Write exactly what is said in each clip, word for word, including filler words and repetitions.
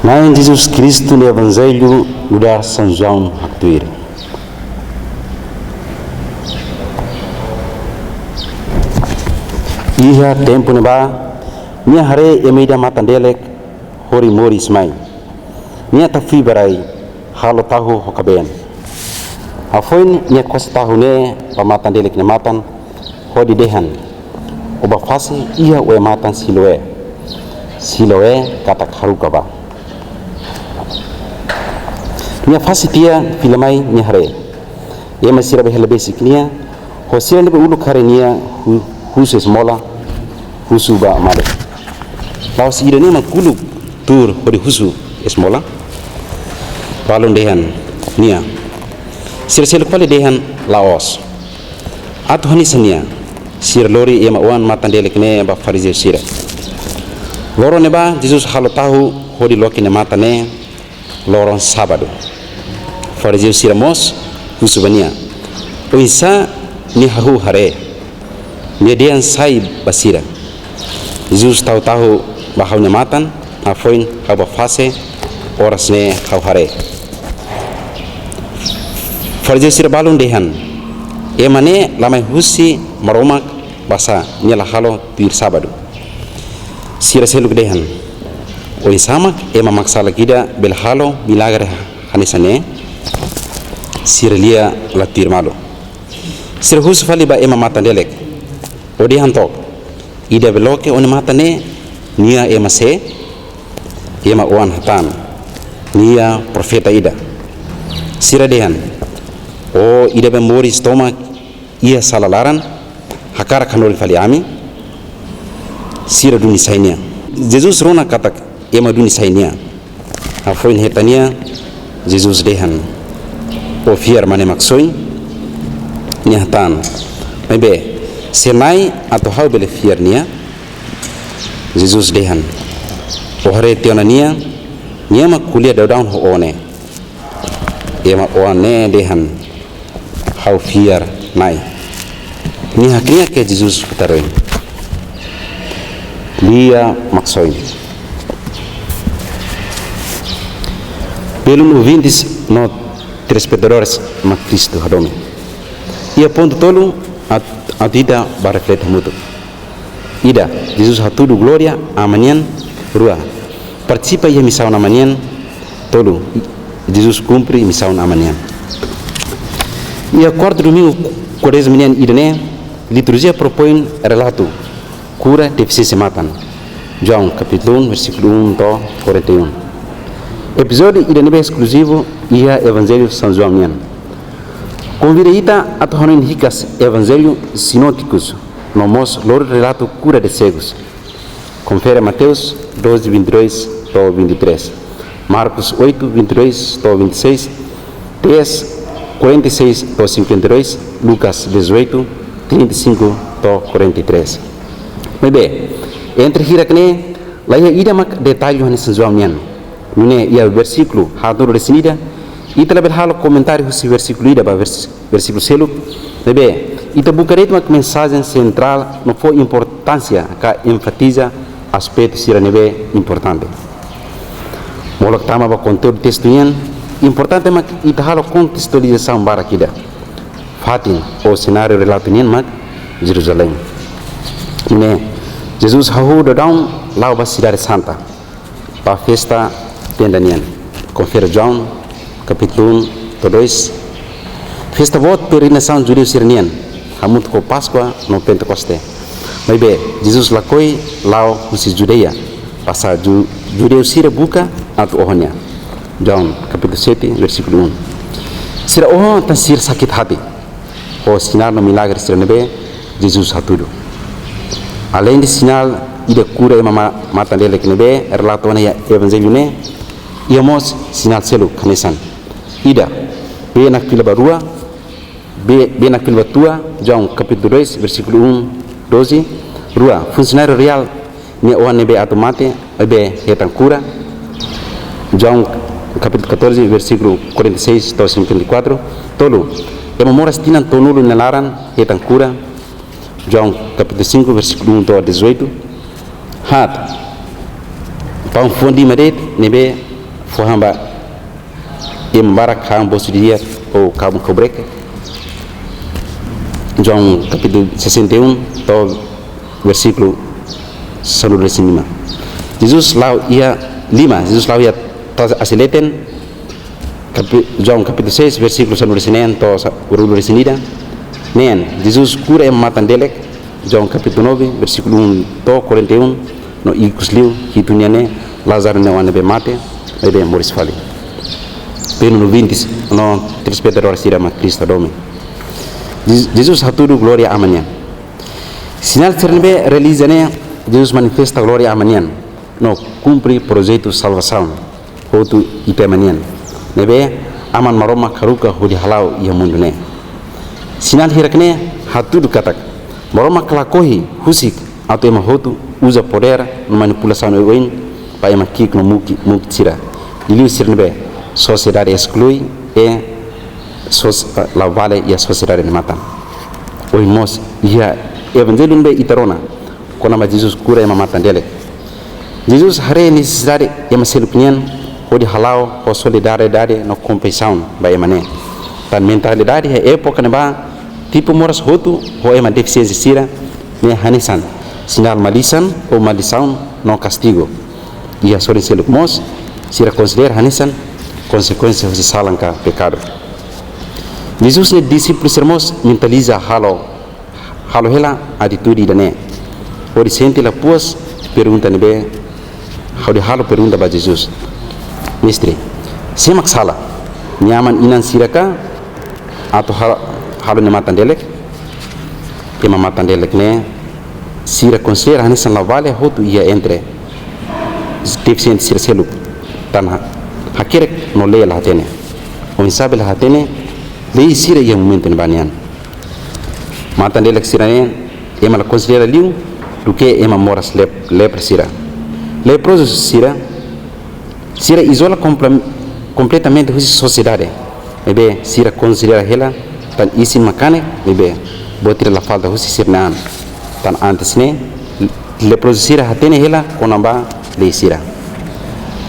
Na'i Jesus Kristu nia Evanjellu nu'udar São João haktuir. Iha tempu ne'ebá, nia haree ema ida matan-delek hori moris mai. Nia tafui ba rai, halo tahu ho kabeen. Hafoin nia kose tahu ne'e ba matan-delek nia matan, hodi dehan: "Ó bá fase iha oe-matan Siloé." Siloé katak haruka ba. Nia fase tiha, fila mai nia haree ema sira be hela besik nia, ho sira ne'ebé uluk haree nia hu-, husu esmola, husu ba malu. La'ós ida-ne'e mak uluk tuur hodi husu esmola? Balun dehan nia. Sira seluk fali dehan: "La'ós." Atu hanesan nia, sira lori ema oan matan-delek ne'e ba farizeu sira. Loron ne'ebá Jesus halo tahu hodi loke nia matan ne'e loron sábadu. Farizeu sira mós husu ba nia: "Oinsá nia hahú haree? Nia dehan sai ba sira." Jesus tau tahu ba ha'u-nia matan, hafoin ha'u bá fase, oras ne'e ha'u haree. Farizeu sira balun dehan: "Ema ne'e la mai husi Maromak, basá nia la halo tuir sábadu." Sira seluk dehan: "Oinsá mak ema maksalak ida bele halo milagre hanesan ne'e?" Sira lia la tuir malu. Sira husu fali ba ema matan-delek: "Ó dehan took, ida be loke ó-nia matan ne'e, nia ema sé?" Ema oan hatán: "Nia profeta ida." Sira dehan: "Ó ida be moris tomak iha sala laran, hakarak hanorin fali ami?" Sira duni sai nia. Jesus rona katak ema duni sai nia. Hafoin hetan nia, Jesus dehan: "Ó fiar mane Maksoin?" Nia hatán: "Maibé, sé mai atu ha'u bele fiar nia?" Jesus dehan: "Ó haree tiha ona nia, nia mak ko'alia daudaun ho ó ne'e." Ema oan ne'e dehan: "Ha'u fiar, Na'i." Nia hakriak iha Jesus futar oin. Lia Maksoin. Belun ouvintes no telespetadores mak Kristu hadomi. Iha pontu tolu at-, atu ita bá reflete hamutuk. Ida, Jesus hatudu glória Aman nian. Rua, partisipa iha misaun Aman nian. Tolu, Jesus kumpre misaun Aman nian. Iha kuartu domingu Kuarezma nian ida-ne'e, liturjia propoin relatu kura defisiénsia matan. João kapítulu um, versíkulu um to'o quarenta e um. Epizódiu ida-ne'ebé eskluzivu iha Evanjellu São João nian. Konvida ita atu hanoin hikas Evanjellu sinótikus, no mós lori relatu kura de segus. Konfere Mateus doze, vinte e dois to'o vinte e três, Marcos oito, vinte e dois to'o vinte e seis, dez, quarenta e seis to'o cinquenta e dois, Lucas dezoito, trinta e cinco to'o quarenta e três. Maibé, entre hirak ne'e, laiha ida mak detallu hanesan João nian. Nune'e iha versíkulu haat-nulu-resin-ida, ita labele halo komentáriu husi versíkulu ida ba vers-, versíkulu seluk, maibé ita buka de'it mak mensajen sentrál no fó importánsia ka enfatiza aspetu sira ne'ebé importante. Molok tama ba konteúdu testu nian, importante mak ita halo kontestualizasaun barak ida. Fatin ou senáriu relatu nian mak Jerusalém. Ne'e, Jesus hahú daudaun la'o ba Sidade Santa, ba festa tenda nian. Konfere João kapítulu um to'o dois. Festa boot peregrinasaun judeu sira-nian, hamutuk ho Páskua no Pentekoste. Maibé, Jesus lakohi la'o husi Judeia, basá ju-, judeu sira buka atu oho nia. João kapítulu sete, versíkulu um. Sira oho tan sira sakit hati ho sinál no milagre sira ne'ebé Jesus hatudu. Aleinde sinál ida kura ema ma-, matan-delek ne'ebé relata ona iha Evanjellu ne'e, iha mós sinál seluk hanesan: ida, bee nakfila ba rua, bee, bee nakfila ba tua, João kapítulu dois, versíkulu um, doze. Rua, funsionáriu reál nia oan ne'ebé atu mate, maibé hetan kura, João kapítulu catorze, versíkulu quarenta e seis to'o cinquenta e quatro. Tolu, ema moras tinan tolunulu nia laran hetan kura, João kapítulu cinco, versíkulu um to'o dezoito. Haat, paun fuan lima de'it ne'ebé Fó han ba ema barak han bosu di'ak ou kabun-kabureke. João kapítulu sessenta e um, to'o versíkulu sanulu-resin-lima. Jesus la'o iha, lima, Jesus la'o iha tasi leten, kapi-, João kapítulu seis, versíkulu sanulu-resin-neen to'o sa-, ruanulu-resin-ida. Neen, Jesus kura ema matan-delek, João kapítulu nove, versíkulu um to'o quarenta e um, no ikus liu, hitu nian ne'e, Lázaro nia oan ne'ebé mate, ne'ebé moris fali. Penu no vintis, no telespetadór sira mak Kristu domin. Jez-, Jesus hatudu glória Aman nian. Sinál sira ne'ebé realiza ne'e, Jesus manifesta glória Aman nian, no kumpre projetu salvasaun hotu ita ema nian, ne'ebé Aman Maromak haruka hodi hala'o iha mundu ne'e. Sinál hirak ne'e hatudu katak Maromak lakohi husik atu ema hotu uza podér no manipulasaun oioin ba ema ki'ik no mukit, mukit sira, liuliu sira ne'ebé sosiedade esklui, e sos-, la vale iha sosiedade nia matan. Ohin mós iha evanjellu ne'ebé ita rona kona-ba Jesus kura ema matan-delek. Jesus haree nesesidade ema seluk nian hodi hala'o ho solidariedade no kompaixaun ba ema ne'e. Tan mentalidade iha époka ne'ebá, tipu moras hotu ho ema defisiénsia sira ne'e hanesan sinál malisan ou maldisaun no kastigu. Iha sorin seluk mós, sira konsidera hanesan konsekuénsia husi salan ka pekadu. Jesus nia dixípulu sira mós mentaliza halo, halo hela atitude ida-ne'e. Hodi sente la puas pergunta ne'ebé, hodi halo pergunta ba Jesus: Mestre, sé mak sala? Nia aman-inan sira ka atu ha-, halo nia matan-delek? Ema matan-delek ne'e sira konsidera hanesan la vale hotu iha entre defisiente sira seluk. Tan ha-, hakerek no lei la hatene. Oinsá bele hatene lei sira iha momentu ne'ebá nian? Matan-delek sira-ne'e ema la konsidera liu duké ema moras lep-, lepra sira. Leprozu sira, sira izola komple-, kompletamente husi sosiedade. Ne'ebé sira konsidera hela tan isin mak kanek, ne'ebé buat ida la falta husi sira-nia an. Tan antes ne'e, leprozu sira hatene hela kona-ba lei sira.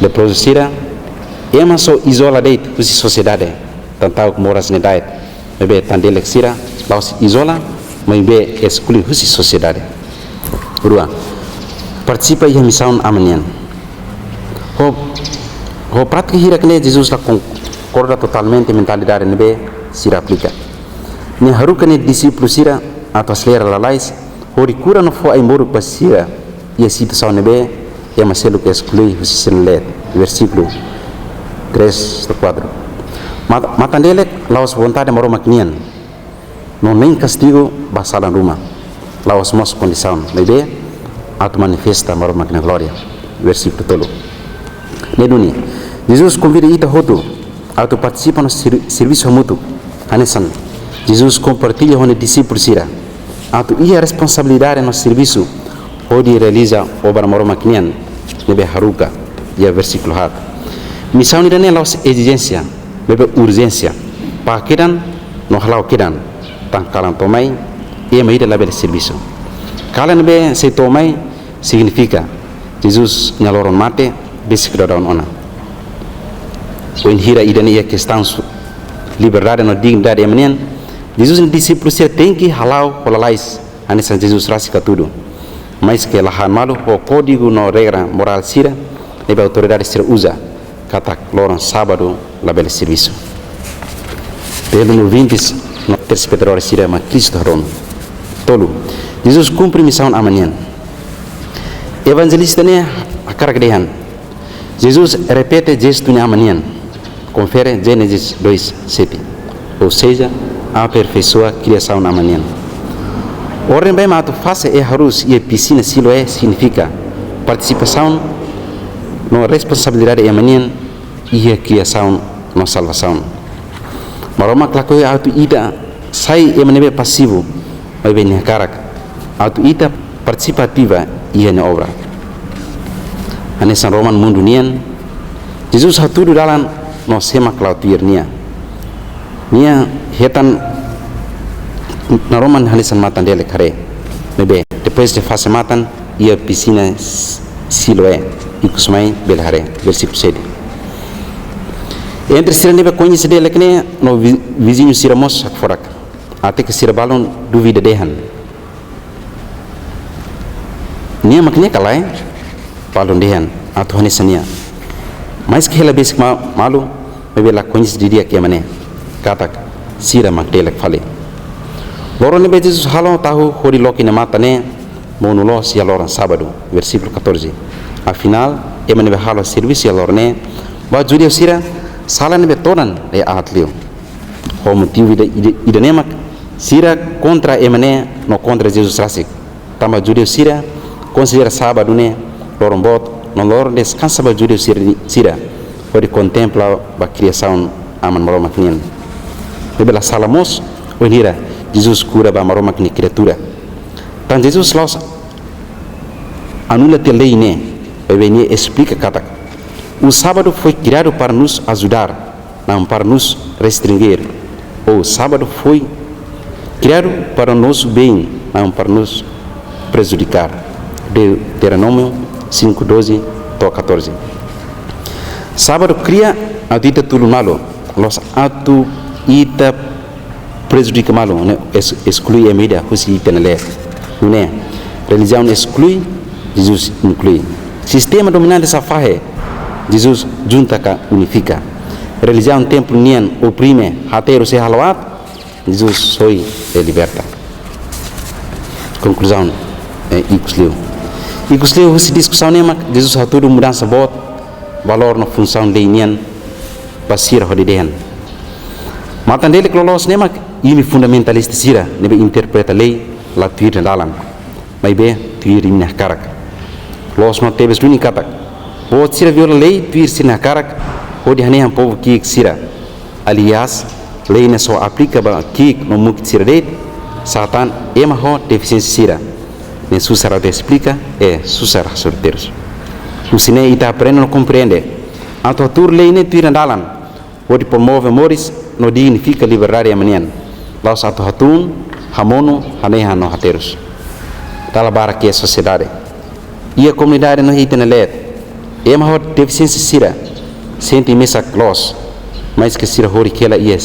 Leprozu sira, ema só izola de'it husi sosiedade, tan ta'uk moras ne'e da'et. Ne'ebé tan-delek sira la'ós izola, maibé esklui husi sosiedade. Rua, partisipa iha misaun Aman nian. Ho, ho prátika hirak ne'e Jesus la konkorda totalmente mentalidade ne'ebé sira aplika. Nia haruka nia dixípulu sira atu aselera lalais, hodi kura no fó ai-moruk ba sira iha situasaun ne'ebé ema seluk esklui husi sira-nia leet, versíkulu três to'o quatro. Mat-, matan-delek la'ós vontade Maromak nian, no nein kastigu ba salan ruma, la'ós mós kondisaun, maibé atu manifesta Maromak nia glória, versíkulu tolu. Ne'e duni, Jesus konvida ita hotu atu partisipa no sir-, servisu hamutuk. Hanesan Jesus kompartilla ho nia dixípulu sira atu iha responsabilidade no servisu hodi realiza obra Maromak nian ne'ebé haruka iha versíkulu haat. Misaun ida-ne'e la'ós ezijénsia, maibé urjénsia. Pá kedan no hala'o kedan, tan kalan to'o mai, ema ida labele servisu. Kalan ne'ebé sei to'o mai signifika Jesus nia loron mate besik daudaun ona. Wainhira ida-ne'e iha kestaun su-, liberdade no dignidade ema nian, Jesus nia dixípulu sira tenke hala'o ho lalais, hanesan Jesus rasik hatudu. Maske la han malu ho kódigu no regra morál sira ne'ebé autoridade sira uza, katak loron sábadu labele servisu. Pelu no vintis no telespetadór sira mak Kristu hadomi. Tolu, Jesus kumpre misaun Aman nian. Evanjelista ne'e hakarak dehan Jesus repete jestu nia Aman nian, konfere Génesis dois sete, ou seja, aperfeiçoa kriasaun Aman nian. Orden ba ema atu fase e harus iha pisina Siloé signifika partisipasaun no responsabilidade ema nian iha kriasaun no salvasaun. Maromak lakohi atu ita sai ema ne'ebé pasivu, maibé nia hakarak atu ita partisipa ativa iha nia obra. Hanesan naroman mundu nian, Jesus hatudu dalan no sé mak la'o tuir nia. Nia hetan naroman hanesan matan-delek haree. Maibé, depois de fase matan iha pisina S-, Siloé, ikus mai bele haree. Versíkulu sete. Entre sira ne'ebé koñese Delek ne'e no vi-, viziñu sira mós hakfodak. Até ke sira balun duvida dehan. Nia mak ne'e ka lae, balun dehan, atu hanesan nia. Maske hela besik ma-, malu, maibé la koñese didi'ak ema ne'e. Katak, sira mak Delek fali. Loron ne'ebé Jesus halo tahu hodi loke nia matan ne'e, monu loos iha loron sábadu, versíkulu catorze. Afinál, ema ne'ebé halo servisu iha loron ne'e, ba judeu sira, sala ne'ebé todan ne'e aat liu. Ho motivu ida, ida, ida-ne'e mak, sira kontra ema ne'e no kontra Jesus rasik. Tanba judeu sira konsidera sábadu ne'e loron boot no loron deskansa ba judeu sira, sira hodi kontempla ba kriasaun Aman Maromak nian. Ne'ebé la sala mós, wainhira Jesus kura ba Maromak nia kriatura. Tan Jesus la'ós anula tiha lei ne'e, maibé nia esplika katak: O sábado foi criado para nos ajudar, não para nos restringir. O sábado foi criado para o nosso bem, não para nos prejudicar. Deuteronómio cinco, doze to'o catorze. Sábadu kria atu ita tulun malu, la'ós atu ita prejudika malu, ne'e es-, esklui ema ida husi ita-nia leet. Nune'e, relijiaun esklui, Jesus inklui. Sistema dominante sá fahe, Jesus junta ka unifika. Relijiaun templu nian oprime, haterus i halo aat, Jesus soi i liberta. Konkluzaun, eh, ikus liu. Ikus liu husi diskusaun ne'e mak Jesus hatudu mudansa boot, valór no funsaun lei nian ba sira hodi dehan: Matan Delek loloos ne'e mak imi fundamentalista sira ne'ebé interpreta lei la tuir nia dalan, maibé tuir imi-nia hakarak. Loos mós tebes duni katak: Boot sira viola lei tuir sira-nia hakarak, hodi hanehan povu ki'ik sira. Aliás, lei ne'e só aplika ba ki'ik no mukit sira de'it, sá tan ema ho defisiénsia sira. Ne'e susar atu esplika, i susar hasoru terus. Husi ne'e ita aprende no komprende: atu hatuur lei ne'e tuir nia dalan, hodi promove moris no dignifika liberdade ema nian, la'ós atu hatún, hamonu, hanehan no haterus. Dala barak iha sosiedade, iha komunidade no iha ita-nia leet, ema ho defisiénsia sira sente mesak loos, maske sira horik hela iha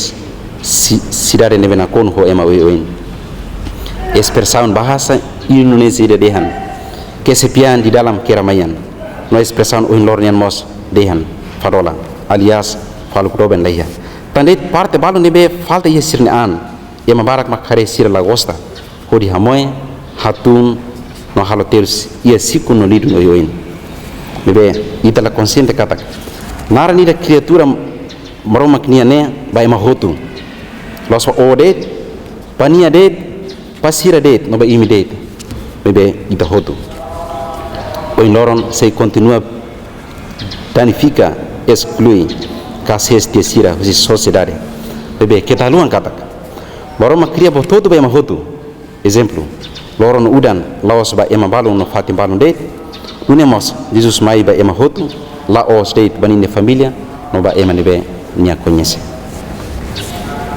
si-, sidade ne'ebé nakonu ho ema oioin. Espresaun bahasa Indonézia ida dehan: Kesepian di dalam keramaian. No espresaun ohin loron nian mós dehan: Fadola, aliás, faluk doben la iha. Tan de'it parte balu ne'ebé falta iha sira-nia an, ema barak mak haree sira la gosta, hodi hamoe, hatún, no halo terus iha siku no lidun oioin. Maibé ita la konsiente katak naran ida kriatura Maromak nian ne'e ba ema hotu. La'ós ba ó de'it, ba nia de'it, ba sira de'it, no ba imi de'it. Maibé ita hotu. Ohin loron sei kontinua danifika, esklui, ka sees tiha sira husi sosiedade. Maibé keta haluha katak Maromak kria buat hotu ba ema hotu. Ezemplu, loron no udan la'ós ba ema balun no fatin balun de'it. Nune'e mós Jesus mai ba ema hotu, la'ós de'it ba ninia família no ba ema ne'ebé nia koñese.